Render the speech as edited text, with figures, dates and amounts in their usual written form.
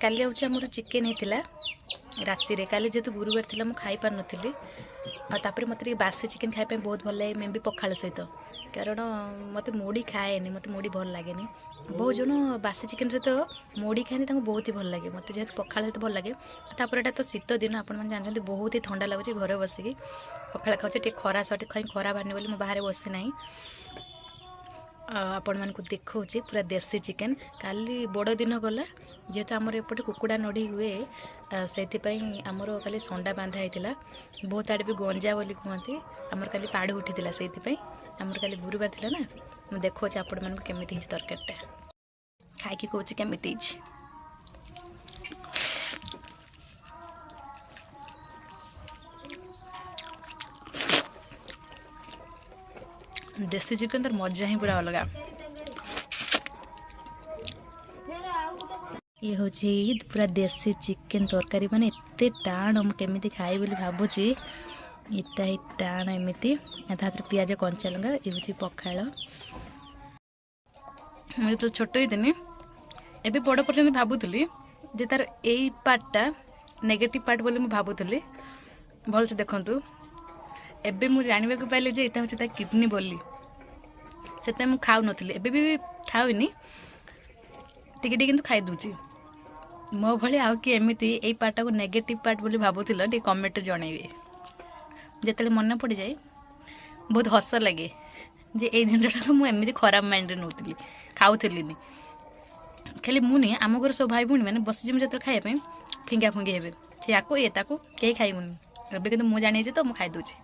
କାଲି ହେଉଛି ଆମର ଚିକେନ୍ ହେଇଥିଲା ରାତିରେ। କାଲି ଯେହେତୁ ଗୁରୁବାର ଥିଲା, ମୁଁ ଖାଇପାରିନଥିଲି। ଆଉ ତାପରେ ମୋତେ ଟିକେ ବାସି ଚିକେନ୍ ଖାଇବା ପାଇଁ ବହୁତ ଭଲ ଲାଗେ, ମେ ବି ପଖାଳ ସହିତ, କାରଣ ମୋତେ ମୁଢ଼ି ଖାଏନି, ମୋତେ ମୁଢ଼ି ଭଲ ଲାଗେନି। ବହୁତ ଜଣ ବାସି ଚିକେନ୍ ସହିତ ମୁଢ଼ି ଖାଆନ୍ତି, ତାଙ୍କୁ ବହୁତ ହି ଭଲ ଲାଗେ। ମୋତେ ଯେହେତୁ ପଖାଳ ସହିତ ଭଲ ଲାଗେ। ତାପରେ ଏଇଟା ତ ଶୀତ ଦିନ, ଆପଣମାନେ ଜାଣିଛନ୍ତି, ବହୁତ ହି ଥଣ୍ଡା ଲାଗୁଛି। ଘରେ ବସିକି ପଖାଳ ଖାଉଛି। ଟିକେ ଖରା ସହ ଟିକେ ଖରା ବାହାରିନି ବୋଲି ମୁଁ ବାହାରେ ବସି ନାହିଁ। ଆପଣମାନଙ୍କୁ ଦେଖାଉଛି ପୁରା ଦେଶୀ ଚିକେନ୍। କାଲି ବଡ଼ ଦିନ ଗଲା, ଯେହେତୁ ଆମର ଏପଟେ କୁକୁଡ଼ା ନଢ଼ି ହୁଏ, ସେଇଥିପାଇଁ ଆମର କାଲି ସଣ୍ଡା ବାନ୍ଧା ହେଇଥିଲା। ବହୁତ ଆଡ଼େ ବି ଗଞ୍ଜା ବୋଲି କୁହନ୍ତି। ଆମର କାଲି ପାଡ଼ୁ ଉଠିଥିଲା, ସେଇଥିପାଇଁ ଆମର କାଲି ଗୁରୁବାର ଥିଲା ନା। ମୁଁ ଦେଖାଉଛି ଆପଣମାନଙ୍କୁ କେମିତି ହେଇଛି ତରକାରୀଟା। ଖାଇକି କହୁଛି କେମିତି ହେଇଛି। ଦେଶୀ ଚିକେନ୍ ତାର ମଜା ହିଁ ପୁରା ଅଲଗା। ଇଏ ହେଉଛି ପୁରା ଦେଶୀ ଚିକେନ୍ ତରକାରୀ। ମାନେ ଏତେ ଟାଣ, ମୁଁ କେମିତି ଖାଇବି ବୋଲି ଭାବୁଛି। ଏତେ ହିଁ ଟାଣ ଏମିତି, ତା ଦେହରେ ପିଆଜ, କଞ୍ଚା ଲଙ୍କା। ଇଏ ହେଉଛି ପଖାଳ। ମୁଁ ଯେତେବେଳେ ଛୋଟ ହେଇଥିଲି, ଏବେ ବଡ଼ ପର୍ଯ୍ୟନ୍ତ ଭାବୁଥିଲି ଯେ ତାର ଏଇ ପାର୍ଟଟା ନେଗେଟିଭ୍ ପାର୍ଟ ବୋଲି ମୁଁ ଭାବୁଥିଲି। ଭଲସେ ଦେଖନ୍ତୁ, ଏବେ ମୁଁ ଜାଣିବାକୁ ପାଇଲି ଯେ ଏଇଟା ହେଉଛି ତା କିଡ଼ନୀ ବୋଲି। ସେଥିପାଇଁ ମୁଁ ଖାଉନଥିଲି, ଏବେ ବି ଖାଉନି, ଟିକେ ଟିକେ କିନ୍ତୁ ଖାଇଦେଉଛି। ମୋ ଭଳି ଆଉ କିଏ ଏମିତି ଏଇ ପାର୍ଟଟାକୁ ନେଗେଟିଭ୍ ପାର୍ଟ ବୋଲି ଭାବୁଥିଲ, ଟିକେ କମେଣ୍ଟରେ ଜଣେଇବେ। ଯେତେବେଳେ ମନେ ପଡ଼ିଯାଏ, ବହୁତ ହସ ଲାଗେ ଯେ ଏଇ ଜିନିଷଟାକୁ ମୁଁ ଏମିତି ଖରାପ ମାଇଣ୍ଡରେ ନେଉଥିଲି, ଖାଉଥିଲିନି। ଖାଲି ମୁଁ ନୁହେଁ, ଆମ ଘରେ ସବୁ ଭାଇ ଭଉଣୀ ମାନେ ବସିଯିବୁ ଯେତେବେଳେ ଖାଇବା ପାଇଁ, ଫିଙ୍ଗା ଫୁଙ୍ଗି ହେବେ, ସେ ୟାକୁ, ଇଏ ତାକୁ, କେହି ଖାଇବୁନି। ଏବେ କିନ୍ତୁ ମୁଁ ଜାଣିଛି ତ ମୁଁ ଖାଇଦେଉଛି।